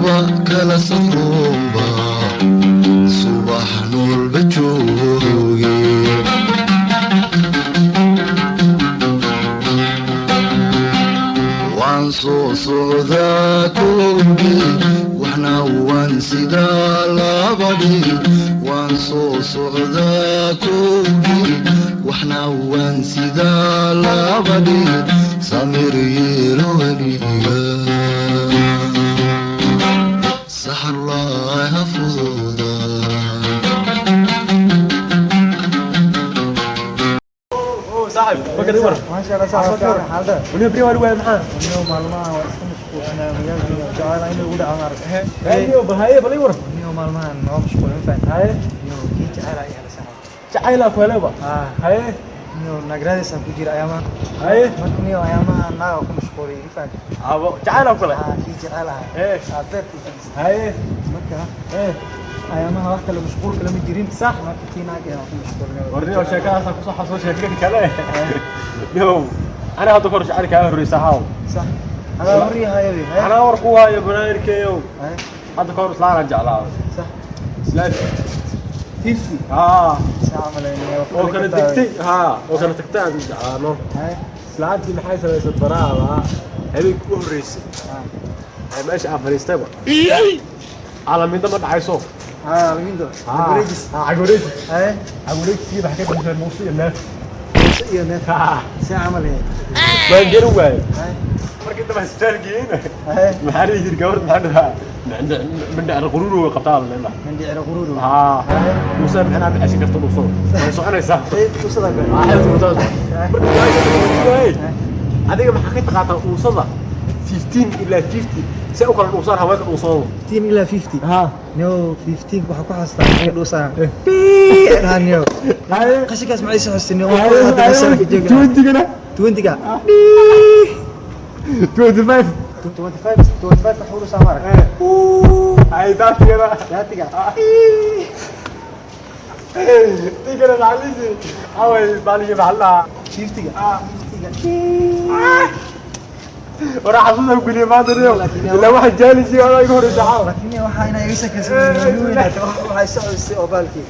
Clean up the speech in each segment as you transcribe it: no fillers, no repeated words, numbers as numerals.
Laba kala safroonba subax noolba jooge. Waan soo socdaa kowdhi, waxna waan sidaa labadhi. Waan soo socdaa kowdhi, waxna waan sidaa labadhi. Samir yeelo aniga, saxarlaaha fududa. Saaxib, ma war. Maasha Allah, saaxiib, fiican xaaladda. Wani bri waa maxaa? Niyo maalmahan waa iska mashquulsanaa, magaalada jecel inuu ugu dhaco maaragtay. Haye, bal haye, bal war. Niyo maalmahan waa mashquul, ma fahantin. Haye. Niyo kii jecel ayaa la saaxiib. Jacayla ku heleba. Ah. Haye. Niyo nagradiisaan ku jira ayaamahan. Haye. Marka niyo ayaamahan naaga ku mashquulay, ma fahantin. Abo, jacayla ku helay. Ah, kii jecel ahaa. Eh. Ah, beerkii fadhiistay. Haye. Marka Eh. ayaamaha wax kale mashquul kale ma jirin. Sax. Marka kii naaga ayaa ku mashquulnay. Warniyo sheekadaas ku soo xasuus sheekada kale. Yo, ana hadda kor jacayl ka horreysa haaw. Sax. Adaa warri hayo be. Haye. Ana war ku hayo banaankeeyo. Haye. Hadda kor islaan jeclaaday. Sax. Islaan 50. Ah. Saa malaynaya. Oo kala degtay. Ha, oo kala tagtay aan jeclaano. Haye. Islaantii maxay samaysay baraada? Habeenkii u horreysay. Ah. Ee meesha aan fadhiistayba. Calaminda ma dhacayso. Ah, lamindo. Wareejis. Ah, cagwareejis. Haye. Cagwareejiskii waxay ka dhigtay muuse iyo neef. Iyo neef. Ah. See camal yahay. Waan garan waayey. Haye. Markii dambe isbitaal geeyeyna. Haye. Maxaa la yidhi gabadha maxaa dhahaa? Mindhicir quruur way qabtaa la leeyahay. Mindhicir quruur. Ah. Haye. Muuse maxaa ma ceshan karto dhuusada. Way soconaysaa. Ee, dhuusada kale. Ah, xeelka dhuusada. Markii waayey. Adiga maxaa ka taqaataa dhuusada? 15 ilaa 50 si u kala dhuusaan haweenka dhuusooda. 15 ilaa 50. Ha. Niyo 15 waxaa ku xasuustaa inay dhuusaan. Bii niyo. Haye. Qashinkaas ma aysan xusin niyo. Hadda meeshaan ka joogaa. 20-gana. 20-ga. 25. 25 25 waxuu dhuusaa maarag. Ay, daatigeeda. Daatiga. Tigana macallisi. Away baaliga maxaa 50-ga. 50-ga. Waraa xasuusan ku geliya maanta niyo. Ilaa waxa jaalisi oo igu horeysa xaal. Laakiin niyo waxaa inaa iga shakaysan weynaata waxay socodisay oo baalkii.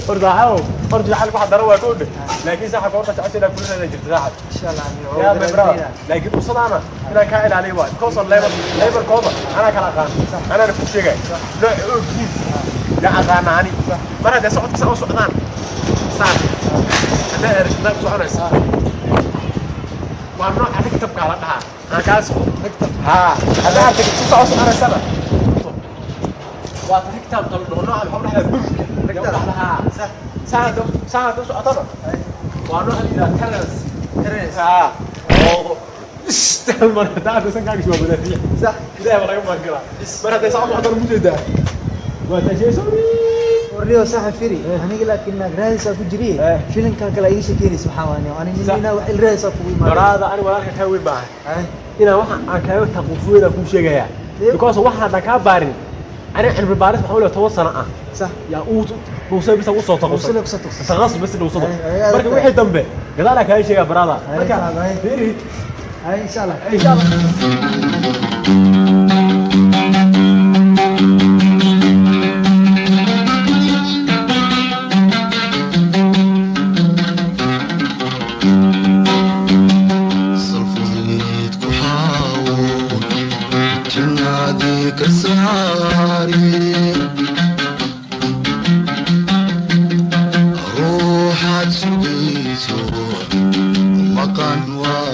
Horta xaal, horta jacayl waxa daran waa koodhe. Laakiin saaxiibka horta jecesha inaad kula jirto saaxiib. Insha Allah niyo. Ya my brother. Laakiin usadaana inaan kaa ilaaliyo waay. Because of labor, labor kooda anaa kala aqaan. Anaana ku sheegay. Nooc oo jiin. Ya aqaana ani. Mar haddii socodka saa u socdaan. Saan. Haddii aragtida ku soconaysa. Waa nooca rigtabka la dhahaa. Aan kaa socdo. Rigtab. Ha, haddii aad tagto si soo soconaysana. Waa rigtabka la dhaho nooca maxaa u dhahdaa bumka. Rigtab. Ha. Sax. Saan saan u socotana. Waa nooca la yidhaahdaa terrace. Terrace. Ha. Oo istaan mar haddii aad san kaaga soo madaafiic. Sax. Ilaahay baa laga magan. Mar hadday soo socotana mu jeedaa. Waa taajiyay sorry. Warniyo saaxiib firi. Aniga laakiin naag raadis ku jiriye. Eh. Filimkan kale iga sheekeynaysa waxaa waa niyo. Ani Sax. nina wax il raadis kugu imaado. Baraada ani walaalka kaa weyn baahay. Haye. Inaan waxa aan kaaga taqufuweeda kuu sheegayaa. Because waxa haddaan kaa baarin ani cilmi baaris waxaa u leeyahay 10 sano ah. Sax. Yaa uu dhuusay bisa u soo taqusay. Dhuusay ku soo taqusay. Taqasus bis dhuusado. Ay, ay, Marka ay. wixii dambe gadaal aan kaaga sheegaa baraada. Ay, Marka ay. fiiri. Haye insha Allah. Insha Allah. Salfudeed ku xaawo jannaadii ka saari, ruuxaad sugayso maqan waa.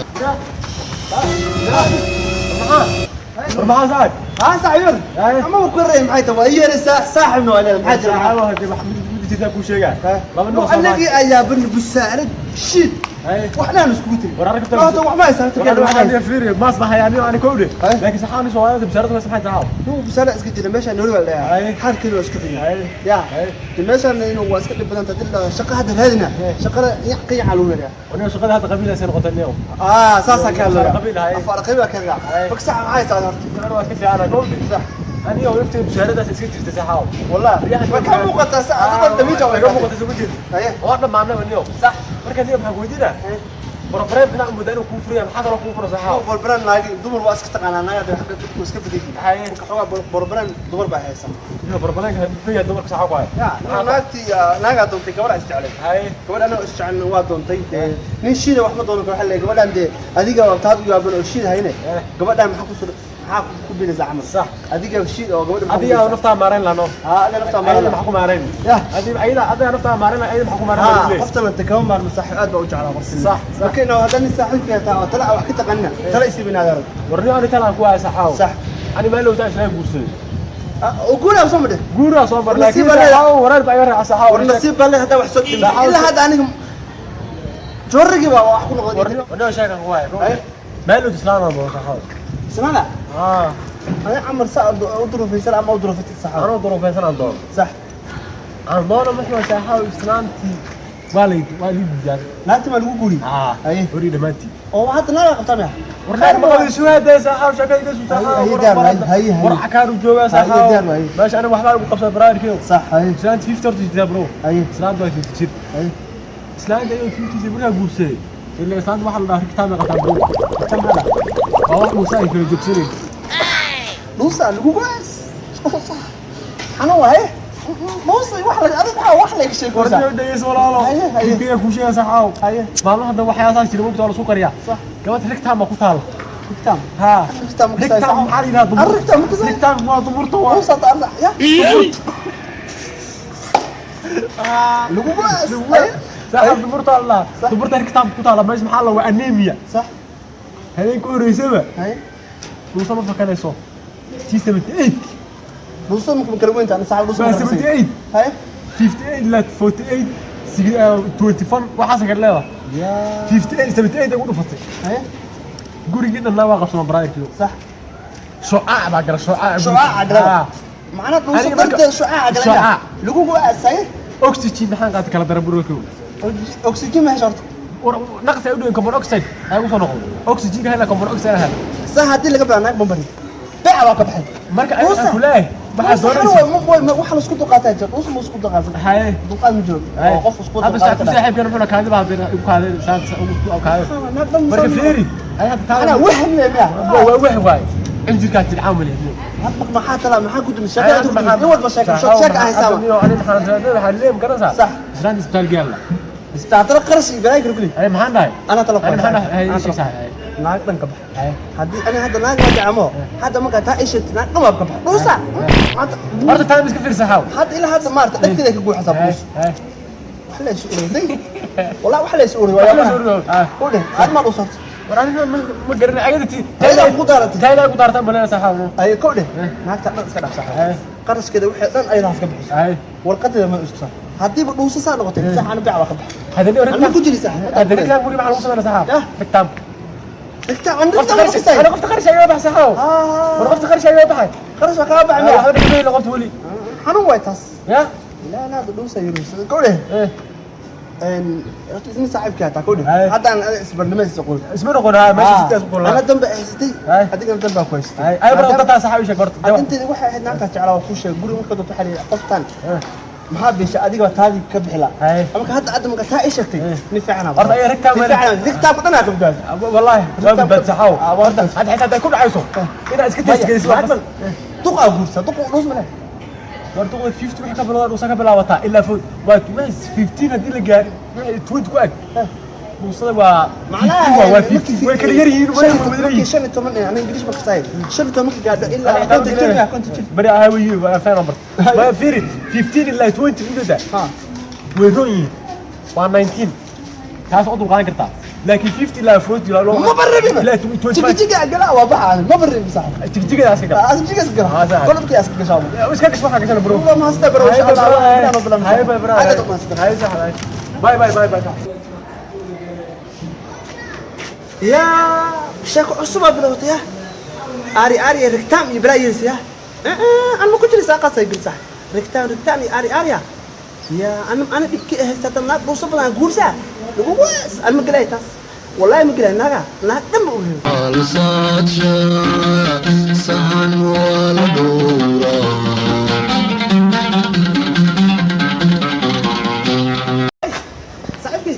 War maxaa saaxiib? Haa saaxiib. Ama ku reey maxay tahay? Waa yeeraysaa saaxiibna waa leedahay. Maxay tahay? Saaxiib hadii wax mid jirtaa kuu sheegaa. Laba nin oo Anagii ayaa ban busaarad shid. Haye. Waxna aan iskugu tegin. War aragta. Horta wax ma haysan. War waxaan fiiri maas baxaya ani kowdhe. Haye. Laakiin saxaan soo waayay bishaaradu waa saxan tahay. Nuu busaarad iska jira meesha nool waa leeyahay. Haye. Xaalkeedu waa isku xigay. Haye. Ya. Haye. De meeshaan inuu waa iska dhib badan tahay dil shaqa hadda raadina. Shaqada qiyaca lagu leeyahay. Wani shaqada hadda qabiilaysan noqotay niyow. Ah, saasaa ka loo. Qabiil haye. Afar qabiil ka loo. Haye. Marka sax maxay tahay horta? Anigu waa iska fiicana kowdhe. Sax. Aniga oo lafteeda bishaaradaas iska jirta saxaaw. Wallahi. Ma ka muuqataa sax adiga damiija waa waa ka muuqata soo jeed. Haye. Waa dhamaanaba niyow. Sax. Marka niyow maxaan weydiinaa? Barabareen inaa muddo inuu kuu furiya, maxaa kaloo kuu fura, saxaaw? Borbaran naagi dumar waa iska taqaanaa, naag hadda xagga dadku iska badan yihiin. Haye. Marka xoogaa borbaran dumar baa haysa. Iyo barabareenka muxuu yahay dumarka, saxaaw ku haya? Ya, naagtii naagaa doontay, gabadha isjeclay. Haye. Gabadh anoo isjecelna waa doontay. Dee nin shiida wax ma doonan karo, waxaa leeyahay gabadhan dee adiga waa taad u yaaban oo shiid hayne. Gabadhan maxaa ku soo, maxaa ku binaysaa camal? Sax. Adiga shiid oo gabadha maxaa ku Adiga binaysaa? naftaa maarayn lahno. Haa, adiga naftaa Ayada maarayn. maxaa ku maarayn? Yah. Adiga ayada, adiga naftaa maarayn laha, ayada maxaa ku maarayn? Haa. Baa lagu leeyahay. Qoftan la kama maarmo, saaxiib aad baa u jeclaa qoftan. Sax, sax. Marka inaa hadda nin saaxiibka taa oo tala wax ka taqaanina, tala isiibin aad arag. Warniyo, ani talaan ku haya, saxaaw. Sax. Ani meel lowtaa isla guursaday. Oo guuraa soo madhe. Guuraa soo mar, War laakiin nasiib baa leedahay. saxaaw, wareer baa iga raaca, saxaaw. War nasiib baa leedahay hadda wax soo dhimay. Saxaaw. Ilaa hadda aniga joorrigii baa wax ku noqday. Warniyo, sheekan ku haya. Haye. Meel lowta islaan aan doono, saxaaw. Ismaana. Haa. Adiga camar saa u duruufaysan ama u duruufatid, saxaaw? Anoo duruufaysan aan doono. Sax. Aan doono, muxuu saxaaw, islaantii waa lay, waa lii guuriyaan. Naagti maa lagu guuri? Haa. Haye. Horii dhammaantii. Oo hadda naagaa qabtaa miya? Warnaag maqal sugaadee, saxaaw, sheekada iga suu, saxaaw. Haye, diyaar waay. Haye, haye. War cakaaru joogaa, Haye, saxaaw. diyaar waay. Meesha aniga waxbaa igu qabsada baraarkeyo. Sax, haye. Islaanta 50 horta jirtaa, bro. Haye. Islaanta waa 50 jir. Haye. Islaanta ayuu 50 jir markaa guursaday, ilaa islaanta waxaa la dhahaa rigtaan bay qabtaa, bro. Tan maxaa dhaha? Waa wax muusa ay kala joogsanay. Dhuusa lagu go'aas xanuun waaye, dhuusa wax la adiga maxaa wax la iga sheekaysaa? Warniyo, dhegeyso, walaalo. Haye, haye. Dhibkiga kuu sheegaya, saxaaw. Haye. Maalmaha hadda waxyaabahaas jira, mogta waa la isku qariyaa. Sax. Gabadha rigtaan baa ku taala. Rigtaan? Haa. Rigtaan ma Rigtaan kasaysaa? maxaa la yidhaha? Dumur. Rigtaan ma kasaysaa? Rigtaan waa dumurta, waa Dhuusa ta ya lagu go'aas. Haye. Saxaab, dumurta la Sax. Dumurta rigtaan ku taala meesha maxaa la waa anemia. Sax. Habeenka u horeysaba Haye. dhuusa ma fakanayso t 78. Dhuusa ma kala weynta ana, sax, dhuusa ma waa kala 78. Haye. 58 ilaa 48, 21 waxaas kale leedahay. Ya. 58, 78 ay ku dhufatay. Haye. Gurigii dhanna waa qabsama baraarkiyo. Sax. Shucaac baa gala, shucaac. Shucaaca gala. Macnaha dhuusa Aniga marka- darteed shucaaca gala. Shucaac. Lagu go'aas, haye. Oxygen maxaan qaatay kala dara bururkiyo. Oxygen ma hesho horta? War naqsi ay u dhigeen, carbon oxide ay ugu soo noqdo, oxygen ka hela, carbon oxide hela. Sax, haddii laga bilaabo naag bambari beeca waa ka baxay. Marka ay Dhuusa. ku leeyahay maxaa doonaysa? Waxa la isku dulqaataa jira, dhuusa ma isku dulqaasan. Haye. Dulqaad ma jiro oo qof isku Hadda dulqaadan ku kara. saaxiibkan wuxuuna kaadi baa hadda igu kaadi saas ugu kaadi. Naag dhan. Marka fiiri ay hadda taa. Anaa wahm le miya? Waa wax waay, cinjirkaa jilcaan wali. Hadda maxaa tala, maxaa ku dumi sheekada ku dumi in wadba sheeka sheeka sheeka ah haysaaba. Ani maxaan raadinay, waxaan leeyahay garanaysaa? Sax. Islaan isbitaal gaala. Isbitaalada qarash iyo balaayo kala kulli. Ay maxaan dhahay? Anaa tala. Ani maxaan dhahay? Anaa Ay tala. sheeg, sax. Naag dhan ka bax. Ay. Haddii ani hadda naag la jacamo, hadda markaa taa isha naag dhan waa ka bax dhuusa hadda. Horta taa iska fiirsa, xaw. Hadda ilaa hadda maarata dhagteeda ka guuxaysaa Ay. dhuus. Ay. Wax la is ururday, wallahi wax la is ururday. Wax la is ururday, ah. U dheh aad ma dhuusat. War aniga ma garanay ayada ti. Tayda ku daaratay. Tayda ku daartan balena, saxaw. Ay ko dheh, naagta dhan iska dhaaf, sax. Ay. Qarashkeeda wixii dhan ayadaas ka bixiso. Ay. Warqadeeda ma iska haddiiba dhuusa saa noqotay, sax, ana beec waa ka baxay. Hadda Anna ku jiri, sax. Hadda rigtaan guri maxaa lagu sameynaa, saxaab? Yah. Rigtaan. Rigtaan an qofta rigtaan ma qarash kasay. ana qofta qarash ayaa baxay, saxaw. War qofta qarash ayaa baxay. Qarash waa kaa baxay miya? Waxba dhigay qofta weli. Xanuun waay taas. Ya. La la dhuusa yurus ko dheh. Eh. Horta isna saaxiibkaa taa ko dheh. Ay. Hadda aan isbarnimaysa qoy. Isma noqon ha meesha sidaas ku ana qolan. dambe haysatay. Ay. Adigana dambe ku haysatay. Ay ay, bara dadka saxaw sheeg horta. Arrinteedi waxay ahayd naagtaa jeclaa, waa kuu sheegay guriga marka doonto waxaa la yidhi qoftan maxaa beesha adiga taadii ka bixila. Ay. Marka hadda marka taa ii sheegtay, nin fiican aa. Horta ay rigtaan nin fiican rigtaan ku dhan aa ka badbaadi. Wallahi waa badbaad, saxaw. Ah, waa horta. Hadda xitaa hadday ku dhacayso inaad iska test geliso. Duqaa guursa, duqu dhuus ma leh. War duqda 50 wixii ka bilowda dhuusa ka bilaabataa ilaa fo waa 15 haddii la gaari wixii 20 ku ag dhuusada waa macnaha 50 waa 50, way kala yar yihiin, way wada markii yihiin. 15 ana Ingiriis ma kasay, 15 markii gaadho ilaa 50 jir ya, 50 jir. Bari ahaa way waa fan number ma fiiri, 15 ilaa 20 u dhada ha way roon yihiin, waa 19 taas oo dulqaadan kartaa, laakiin 50 ilaa 40 ilaa loo ma barrabi ilaa 25. Jigijiga gala waa baxa, ma barrabi sax. Jigjigadaas ka gal. As jigas gala. Ah, sax. Qolobkii as gashaa. Iska gash waxaa gashana, bro. والله ما استبر ان شاء الله انا. Hay bye, bro. هذا ما استبر. Hay sax, hay bye bye bye bye, sax. يا sheeko cusub aa bilowtay ya, ari ari rigtaam iyo balaa yeelisa ya. An ma ku jiri saaqaasay gelisa rigtaam rigtaam iyo ari ari ya ya ana dhibki haysta tan naag dhuuso badan guursaa lagu waas an ma gelay taas, wallahi ma gelay naaga naag dhan ma u helin. Sahan waa la dhowraa. Saaxiibkii,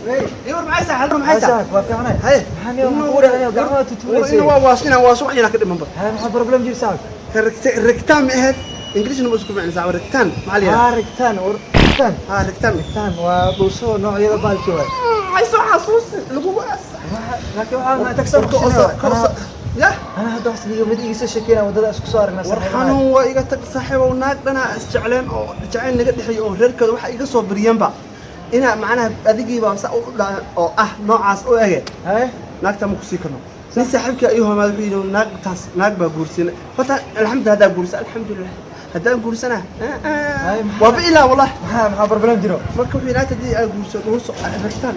ii war, maxay saaxiib, maxay? Maxay tahay? Saaxib, waa fiicnay. Haye. Maxaa niyo kugu dhacay? Gacmaha tutuunaysay. Waa waas inaan waaso wax inaan ka dhimanba. Haye, maxaa problem jir, saaxib? Rigtaan ma ahayd? Ingiriisna ma isku ficna, saaxib. Rigtaan maxaa la yidhahdaa? Haa, rigtaan, war rigtaan. Haa, rigtaan. Rigtaan waa dhuuso noocyada baalki waay. Ay, soo xasuusi lagugu as. Laakiin waxaa maxay tagsan Ya. Ana hadda wax iga mid iga soo sheekeynaa waddada isku soo aragnaa. War xanuun waa iga tag, saaxiibow. Naag dhanaa isjecleen oo jacayl naga dhexeeyo oo reerkooda waxa iga soo beriyanba inaa macnaha adigiiba sa u dha oo ah noocaas u ege. Haye. Naagta ma kusii karno. Nin saaxiibka ii homaad wuxuu yidhi naagtaas naag baa guursana horta. Alxamdulillah, haddaa guursa, alxamdulilah, haddaan guursana waa bi'ilaa wallah. Maxaa problem jiro? Marka wuxuu yidhi naagta haddii aad guurso dhuuso ragtaan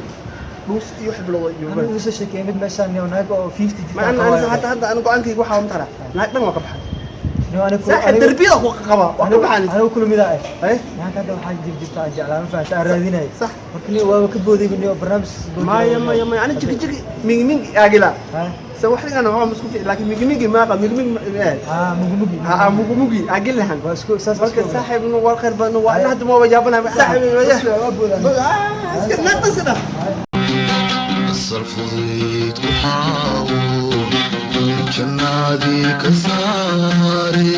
dhuus iyo wax bilowda iyo Anigu iga soo sheekeeyay mid meeshaan niyo naag oo 50 jirta. Ma ana hadda ana go-aankayga waxaa mataqana naag dhan waa ka baxay. Niyo anigu saaxiib, darbiyada ku qaba waa ka baxaan. Anigu kula mid ah. Haye. Naag hadda waxaa jirta aan jeclaa, ma fahamta, aan raadinay. Sax. Marka niyo waaba ka booday niyo barnaamij. Maya, maya, maya, ani jigi jigi mingi mingi aagila. Haye. Se wax dhigana waa masku fiic, laakiin mingi mingi maaqa mingi mingi. Haa, mugi mugi. Ha, mugu mugi aagilahan. Waa isku saas. Marka saaxiibna waa khayr badan, waa hadda ma waa yaabanahay, saaxiib. Waa boodaan. Naagtan sida Salfudayd ku xaawo jannaadii ka saare.